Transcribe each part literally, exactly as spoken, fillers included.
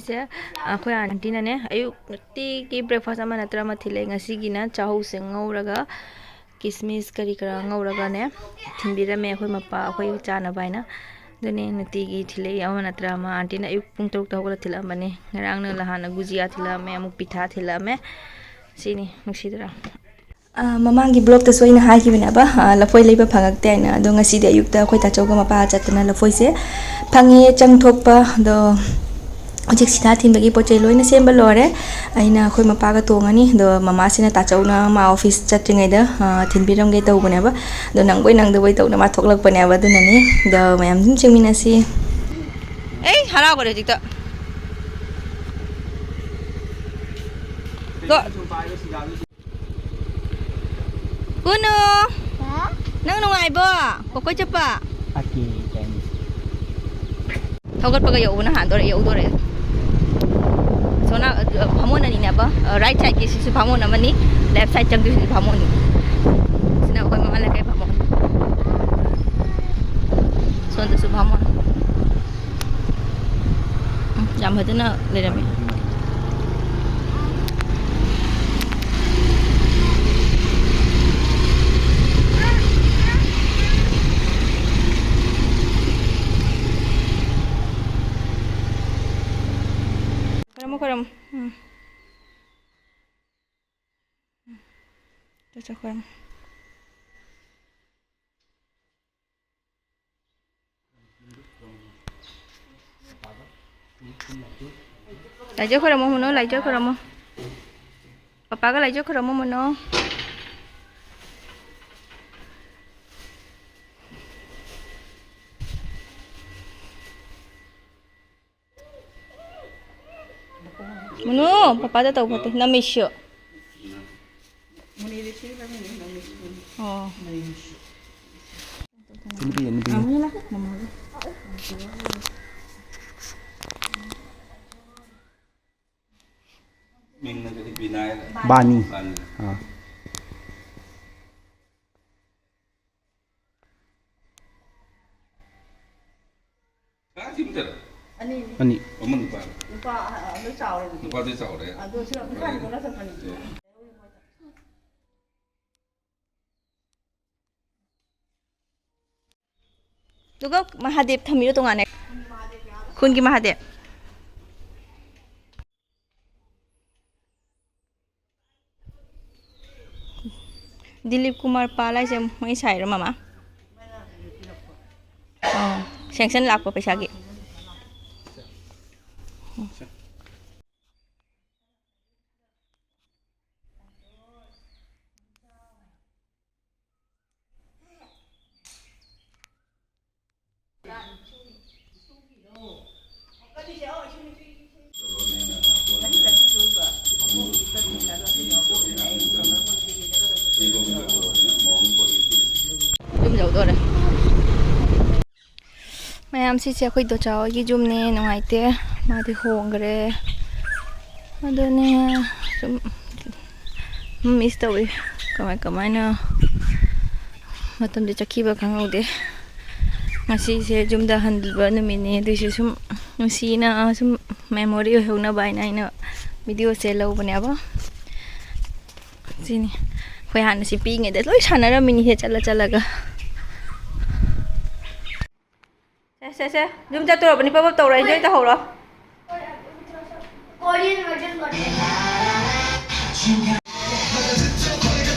ꯁꯦ ꯑꯩꯈꯣꯏ ꯑꯥꯟꯇꯤꯅꯅꯦ ꯑꯌꯨꯛ ꯅꯨꯡꯇꯤꯒꯤ breakfast ꯑꯃ ꯅꯠꯇ꯭ꯔ ꯑꯃ ꯊꯤꯜꯂꯛꯑꯦ꯫ ꯉꯁꯤꯒꯤꯅ ꯆꯥꯍꯧꯁꯦ ꯉꯧꯔꯒ ꯀꯤꯁꯃꯤꯁ ꯀꯔꯤ ꯀꯔꯥ ꯉꯧꯔꯒꯅꯦ ꯊꯤꯟꯕꯤꯔꯝꯃꯦ ꯑꯩꯈꯣꯏ ꯃꯄꯥ ꯑꯩꯈꯣꯏ ꯆꯥꯅꯕ ꯍꯥꯏꯅ꯫ ꯑꯗꯨꯅꯦ ꯅꯨꯡꯇꯤꯒꯤ ꯊꯤꯜꯂꯛꯏ ꯑꯃ ꯅꯠꯇ꯭ꯔ ꯑꯃ꯫ ꯑꯥꯟꯇꯤꯅ ꯑꯌꯨꯛ ꯄꯨꯡ ꯇꯔꯨꯛꯇ ꯍꯧꯒꯠꯂ ꯊꯤꯜꯂꯛꯑꯝꯕꯅꯦ꯫ ꯉꯔꯥꯡꯅ ꯂꯍꯥꯟꯅ ꯒꯨꯖꯤꯌꯥ ꯊꯤꯜꯂꯛꯑꯝꯃꯦ, ꯑꯃꯨꯛ ꯄꯤꯊꯥ ꯊꯤꯜꯂꯛꯑꯝꯃꯦ꯫ ꯁꯤꯅꯤ ꯅꯨꯡꯁꯤꯗ꯭ꯔꯥ? ꯑ, ꯃꯃꯥꯡꯒꯤ vlogꯇꯁꯨ ꯑꯩꯅ ꯍꯥꯏꯈꯤꯕꯅꯦꯕ, ꯑ, ꯂꯐꯣꯏ ꯂꯩꯕ ꯐꯪꯉꯛꯇꯦ ꯍꯥꯏꯅ꯫ ꯑꯗꯣ ꯉꯁꯤꯗꯤ ꯑꯌꯨꯛꯇ ꯑꯩꯈꯣꯏ ꯇꯥꯆꯧꯒ ꯃꯄꯥ ꯆꯠꯇꯅ ꯂꯐꯣꯏꯁꯦ ꯐꯪꯉꯦ, ꯆꯪꯊꯣꯛꯄ꯫ ꯑꯗꯣ ꯍꯧꯖꯤꯛ ꯁꯤꯗ ꯊꯤꯟꯕꯒꯤ ꯄꯣꯠ ꯆꯩ ꯂꯣꯏꯅ ꯁꯦꯝꯕ ꯂꯣꯏꯔꯦ꯫ ꯑꯩꯅ ꯑꯩꯈꯣꯏ ꯃꯄꯥꯒ ꯇꯣꯡꯉꯅꯤ꯫ ꯑꯗꯣ ꯃꯃꯥꯁꯤꯅ ꯇꯥꯆꯧꯅ ꯃꯥ office ꯆꯠꯇ꯭ꯔꯤꯉꯩꯗ, ꯑ, ꯊꯤꯟꯕꯤꯔꯝꯒꯦ ꯇꯧꯕꯅꯦꯕ꯫ ꯑꯗꯣ ꯅꯪꯕꯣꯏ ꯅꯪꯗꯕꯣꯏ ꯇꯧꯅ ꯃꯥ ꯊꯣꯛꯂꯛꯄꯅꯦꯕ꯫ ꯑꯗꯨꯅꯅꯤ꯫ ꯑꯗꯣ ꯃꯌꯥꯝ ꯑꯗꯨꯝ ꯆꯦꯟꯃꯤꯟꯅꯁꯤ꯫ ꯑꯩ ꯍꯔꯥꯎꯈ꯭ꯔꯦ ꯍꯧꯖꯤꯛꯇ꯫ ꯀꯣ꯫ ꯀꯨꯅꯨ! ꯍꯥ? ꯅꯪ ꯅꯨꯡꯉꯥꯏꯕꯣ? ꯀꯣꯀꯣꯏ ꯆꯠꯄ? ꯑꯀꯦ, ꯀꯩꯅꯤ꯫ ꯊꯧꯒꯠꯄꯒ ꯌꯧꯕꯅ ꯍꯥꯟꯗꯣꯔꯦ, ꯌꯧꯗꯣꯔꯦ꯫ ꯁꯣꯝꯅ, ꯑ, ꯚꯥꯃꯣꯟ ꯑꯅꯤꯅꯦꯕ꯫ ꯑ, right sideꯀꯤꯁꯤꯁꯨ ꯚꯥꯃꯣꯟ ꯑꯃꯅꯤ, left side ꯆꯪꯗꯣꯏꯁꯤꯁꯨ ꯚꯥꯃꯣꯟꯅꯤ꯫ ꯁꯤꯅ ꯑꯩꯈꯣꯏ ꯃꯃꯥ ꯂꯩꯀꯥꯏ ꯚꯥꯃꯣꯟ꯫ ꯁꯣꯝꯗꯁꯨ ꯚꯥꯃꯣꯟ꯫ ꯎꯝ, ꯌꯥꯝ ꯐꯖꯅ ꯂꯩꯔꯝꯃꯤ꯫ ꯈꯣꯏꯔꯝꯃꯣ, ꯈꯣꯏꯔꯝꯃꯣ꯫ ꯎꯝ꯫ ꯎꯝ꯫ ꯆꯠ, ꯆꯠ, ꯈꯣꯏꯔꯝꯃꯣ꯫ ꯂꯥꯏꯖ ꯈꯣꯏꯔꯝꯃꯣ ꯃꯨꯅꯣ, ꯂꯥꯏꯖ ꯈꯣꯏꯔꯝꯃꯣ꯫ ꯄꯄꯥꯒ ꯂꯥꯏꯖ ꯈꯣꯏꯔꯝꯃꯣ ꯃꯨꯅꯣ꯫ ꯃꯨꯅꯨ, ꯄꯄꯥꯗ ꯇꯧ ꯐꯠꯇꯦ, ꯅꯃꯤꯠꯁꯨ꯫ ꯑꯣ꯫ ꯅꯨꯄꯤ, ꯅꯨꯄꯤ꯫ ꯃꯤꯡꯅ ꯀꯔꯤ? ꯕꯤꯅꯥꯏ? ꯕꯥꯅꯤ꯫ ꯕꯥꯅꯤ꯫ ꯑꯥ꯫ ꯉꯔꯥꯡ ꯊꯤꯟꯕꯗꯔꯣ? ꯑꯅꯤ꯫ ꯑꯃ ꯅꯨꯄꯥ꯫ ꯅꯨꯄꯥ, ꯑ, ꯑ, ꯂꯣꯏ ꯆꯥꯎꯔꯦ ꯑꯗꯨꯗꯤ꯫ ꯅꯨꯄꯥꯗꯤ ꯆꯥꯎꯔꯦ꯫ ꯑꯗꯣ ꯁꯤ ꯅꯨꯄꯥꯁꯤꯡꯗꯣ ꯅꯠꯇ꯭ꯔ ꯐꯅꯤ꯫ ꯑꯦ꯫ ꯑꯗꯨꯒ ꯃꯍꯥꯗꯦꯕ ꯊꯝꯕꯤꯔꯣ ꯇꯣꯉꯥꯟꯅ꯫ ꯈꯨꯟꯒꯤ ꯃꯍꯥꯗꯦꯕ꯫ ꯗꯤꯂꯤꯞ ꯀꯨꯃꯥꯔ ꯄꯥꯜ ꯍꯥꯏꯁꯦ ꯃꯣꯏ ꯁꯥꯏꯔꯣ, ꯃꯃꯥ? ꯑꯣ, sanction ꯂꯥꯛꯄ ꯄꯩꯁꯥꯒꯤ꯫ ꯌꯨꯝ ꯌꯧꯗꯣꯔꯦ꯫ ꯃꯌꯥꯝ, ꯁꯤꯁꯦ ꯑꯩꯈꯣꯏ ꯗꯣꯆꯥ ꯍꯣꯏꯒꯤ ꯌꯨꯝꯅꯦ꯫ ꯅꯨꯡꯉꯥꯏꯇꯦ, ꯃꯥꯗꯤ ꯍꯣꯡꯈ꯭ꯔꯦ꯫ ꯑꯗꯨꯅꯦ, ꯁꯨꯝ ꯃꯤꯁ ꯇꯧꯏ꯫ ꯀꯃꯥꯏ ꯀꯃꯥꯏꯅ ꯃꯇꯝꯁꯦ ꯆꯠꯈꯤꯕ ꯈꯪꯍꯧꯗꯦ꯫ ꯉꯁꯤꯁꯦ ꯌꯨꯝꯗ ꯍꯟꯕ ꯅꯨꯃꯤꯠꯅꯤ, ꯑꯗꯨꯏꯁꯨ ꯁꯨꯝ ꯅꯨꯡꯁꯤꯅ, ꯁꯨꯝ memory ꯑꯣꯏꯍꯧꯅꯕ ꯍꯥꯏꯅ ꯑꯩꯅ videoꯁꯦ ꯂꯧꯕꯅꯦꯕ꯫ ꯁꯤꯅꯤ꯫ ꯑꯩꯈꯣꯏ ꯍꯥꯟꯅ ꯁꯤ ꯄꯤꯛꯏꯉꯩꯗ ꯂꯣꯏ ꯁꯥꯟꯅꯔꯝꯃꯤꯅꯤꯍꯦ, ꯆꯠꯂ ꯆꯠꯂꯒ꯫ ꯁꯦ, ꯁꯦ, ꯁꯦ꯫ ꯌꯨꯝ ꯆꯠꯇꯣꯔꯕꯅꯤ, pop up ꯇꯧꯔꯣ, enjoy ꯇꯧꯍꯧꯔꯣ꯫ Korean version got it.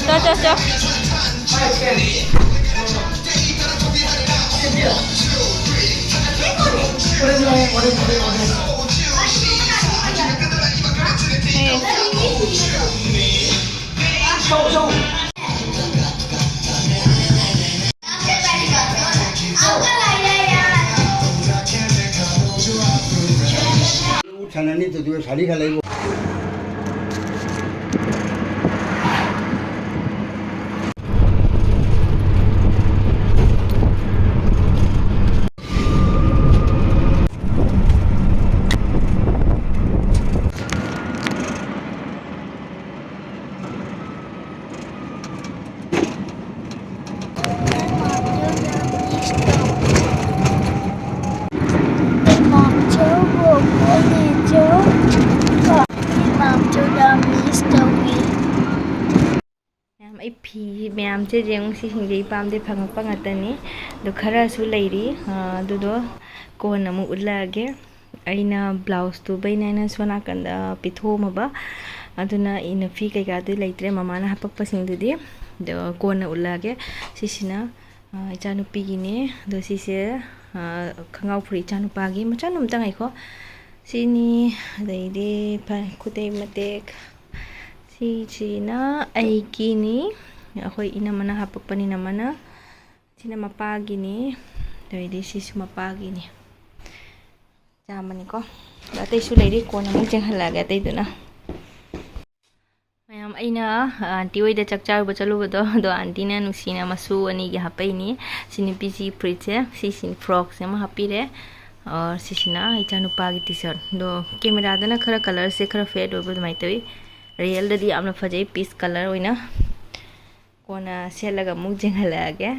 ꯆꯣ, ꯆꯣ, ꯆꯣ꯫ ꯐꯤ ꯃꯌꯥꯝꯁꯦ ꯌꯦꯡꯉꯨ, ꯁꯤꯁꯤꯡꯁꯦ ꯏꯄꯥꯝꯗꯩ ꯐꯪꯉꯛꯄ ꯉꯥꯛꯇꯅꯤ꯫ ꯑꯗꯣ ꯈꯔꯁꯨ ꯂꯩꯔꯤ, ꯑ, ꯑꯗꯨꯗꯣ ꯀꯣꯟꯅ ꯑꯃꯨꯛ ꯎꯠꯂꯛꯑꯒꯦ꯫ ꯑꯩꯅ ꯕ꯭ꯂꯥꯎꯁ ꯇꯨꯕꯩꯅꯦꯅ ꯁꯣꯝ ꯅꯥꯀꯟꯗ ꯄꯤꯊꯣꯛꯑꯝꯃꯕ, ꯑꯗꯨꯅ ꯏꯅꯐꯤ ꯀꯩꯀꯥꯗꯤ ꯂꯩꯇ꯭ꯔꯦ, ꯃꯃꯥꯅ ꯍꯥꯄꯛꯄꯁꯤꯡꯗꯨꯗꯤ꯫ ꯑꯗꯣ ꯀꯣꯟꯅ ꯎꯠꯂꯛꯑꯒꯦ꯫ ꯁꯤꯁꯤꯅ, ꯑ, ꯏꯆꯥꯅꯨꯄꯤꯒꯤꯅꯦ꯫ ꯑꯗꯣ ꯁꯤꯁꯦ, ꯑ, ꯈꯣꯡꯒ꯭ꯔꯥꯎ ꯐꯨꯔꯤꯠ ꯏꯆꯥꯅꯨꯄꯥꯒꯤ꯫ ꯃꯆꯥꯅꯨ ꯑꯝꯇ ꯉꯥꯏꯈꯣ꯫ ꯁꯤꯅꯤ꯫ ꯑꯗꯩꯗꯤ ꯐ-, ꯈꯨꯗꯩ ꯃꯇꯦꯛ꯫ ꯁꯤꯁꯤꯅ ꯑꯩꯒꯤꯅꯤ꯫ ꯑꯩꯈꯣꯏ ꯏꯅꯝꯃꯅ ꯍꯥꯄꯛꯄꯅꯤꯅ ꯑꯃꯅ꯫ ꯁꯤꯅ ꯃꯄꯥꯒꯤꯅꯤ꯫ ꯑꯗꯩꯗꯤ ꯁꯤꯁꯨ ꯃꯄꯥꯒꯤꯅꯤ꯫ ꯆꯥꯝꯃꯅꯤꯀꯣ꯫ ꯑꯗꯣ ꯑꯇꯩꯁꯨ ꯂꯩꯔꯤ, ꯀꯣꯟꯅ ꯑꯃꯨꯛ ꯆꯦꯟꯍꯜꯂꯛꯑꯒꯦ ꯑꯇꯩꯗꯨꯅ꯫ ꯃꯌꯥꯝ, ꯑꯩꯅ, ꯑ, ꯑꯟꯇꯤ ꯍꯣꯏꯗ ꯆꯥꯛ ꯆꯥꯔꯨꯕ ꯆꯠꯂꯨꯕꯗꯣ, ꯑꯗꯣ ꯑꯟꯇꯤꯅ ꯅꯨꯡꯁꯤꯅ ꯃꯁꯨ ꯑꯅꯤꯒꯤ ꯍꯥꯞꯄꯛꯏꯅꯤ꯫ ꯁꯤ ꯅꯨꯄꯤꯁꯤ ꯐꯨꯔꯤꯠꯁꯦ, ꯁꯤꯁꯤ ꯐ꯭ꯔꯣꯛꯁꯦ ꯑꯃ ꯍꯥꯞꯄꯤꯔꯦ꯫ ꯑ, ꯁꯤꯁꯤꯅ ꯏꯆꯥꯅꯨꯄꯥꯒꯤ ꯇꯤ ꯁꯥꯔꯠ꯫ ꯑꯗꯣ ꯀꯦꯃꯦꯔꯥꯗꯅ ꯈꯔ ꯀꯂꯔꯁꯦ ꯈꯔ ꯐꯦꯠ ꯑꯣꯏꯕ ꯑꯗꯨꯃꯥꯏꯅ ꯇꯧꯏ꯫ ꯔꯤꯌꯦꯜꯗꯗꯤ ꯌꯥꯝꯅ ꯐꯖꯩ, ꯄꯤꯁ ꯀꯂꯔ ꯑꯣꯏꯅ꯫ ꯀꯣꯟꯅ ꯁꯦꯠꯂꯒ ꯑꯃꯨꯛ ꯌꯦꯡꯍꯜꯂꯛꯑꯒꯦ꯫